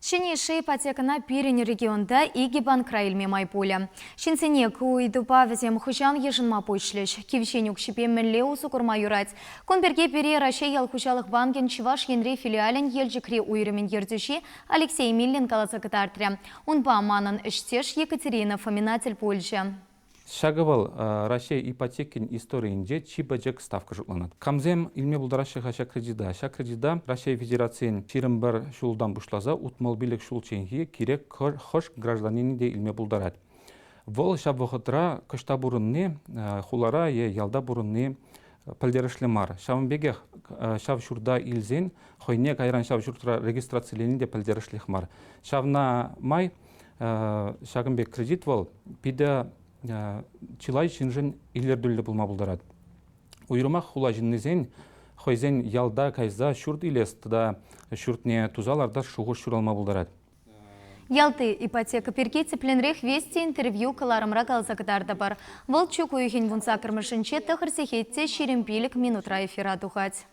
Ҫӗнӗ йышши ипотекӑна пирӗн регионта икӗ банкра илме май пулӗ. Ҫынсене ку ыйтупа вӗсем хӑҫан йышӑнма пуҫлӗҫ? Кивҫен укҫипе мӗнле усӑ курма юрать? Кун пирки пире Раҫҫей ял хуҫалӑх банкӗн Чӑваш Енри филиалӗн Елчӗкри уйрӑмӗн ертӳҫи Алексей Миллин каласа кӑтартрӗ. Унпа манӑн ӗҫтеш Екатерина Фомина тӗл пулчӗ. Ҫакӑ вӑл Раҫҫей ипотекин историйӗнче чи пӗчӗк ставка шутланать. Камсем илме пултараҫҫӗ-ха ҫак кредита? Ҫак кредита Раҫҫей Федерацийӗн 21 ҫултан пуҫласа 65 ҫулчченхи кирек хӑш гражданинӗ те илме пултарать. Вӑл ҫав вӑхӑтра кӑҫта пурӑнни, хулара е ялта пурӑнни пӗлтерӗшлӗ мар. Ҫавӑн пекех ҫав ҫурта илсен хӑйне кайран ҫав ҫуртра регистрацилени те пӗлтерӗшлех мар. Ҫавна май ҫакӑн пек кредит вӑл питӗ чылай ҫыншӑн илӗртӳллӗ пулма пултарать. Уйрӑмах хула ҫыннисен хӑйсен ялта кайса ҫурт илес тата ҫуртне туса лартас шухӑш ҫуралма пултарать. Ялти ипотека пирки тӗплӗнрех Вести интервью кӑларӑмра каласа кӑтартӑпӑр. Вӑл чӳк уйӑхӗн 18-мӗшӗнче тӑхӑр сехет те 25 минутра эфира тухать.